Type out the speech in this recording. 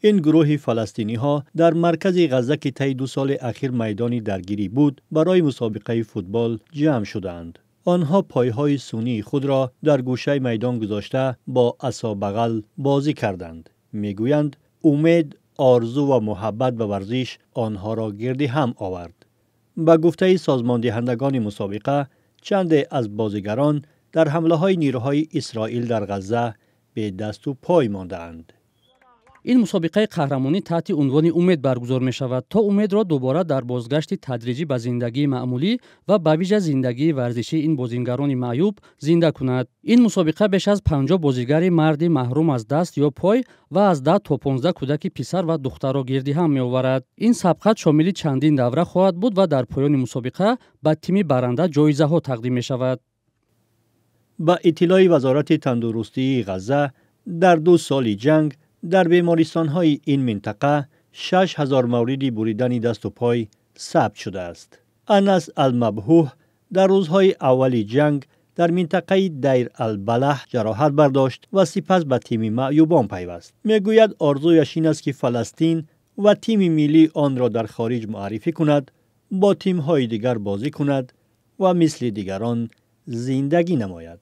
Ин гурӯҳи фаластиниҳо дар маркази Ғазза, ки таи 2 соли ахир майдони даргирӣ буд, барои мусобиқаи футбол ҷамъ шудаанд. Онҳо пойҳои сунъии худро дар гӯшаи майдон гузошта, бо асобағал бозӣ карданд. Мегӯянд, умед, орзу ва муҳаббат ба варзиш онҳоро гирди ҳам овард. Ба гуфтаи созмондиҳандагони мусобиқа, чанде аз бозигарон дар ҳамлаҳои нирӯҳои Исроил дар Ғазза бедасту пой мондаанд. Ин мусобиқаи қаҳрамонӣ таҳти унвони «Умед» баргузор мешавад, то умедро дубора дар бозгашти тадрижӣ ба зиндагии маъмулӣ ва ба вижа зиндагии варзишии ин бозингарони маъюб зинда кунад. Ин мусобиқа беш аз 50 бозигари марди маҳрум аз даст ё пой ва аз 10 то 15 кӯдаки писар ва духтарро гирди ҳам меоварад. Ин сабқат шомили чандин давра хоҳад буд ва дар поёни мусобиқа ба тими баранда ҷоизаҳо тақдим мешавад. Ба иттилои Вазорати тандурустии Ғазза, дар 2 соли ҷанг дар бемористонҳои ин минтақа 6000 мавриди буридани дасту пой сабт шудааст. Анас Алмабҳуҳ дар рӯзҳои аввали ҷанг дар минтақаи Дайр Албалаҳ ҷароҳат бардошт ва сипас ба тими маъюбон пайваст. Мегӯяд, орзуяш ин аст, ки Фаластин ва тими миллии онро дар хориҷ муаррифӣ кунад, бо тимҳои дигар бозӣ кунад ва мисли дигарон зиндагӣ намояд.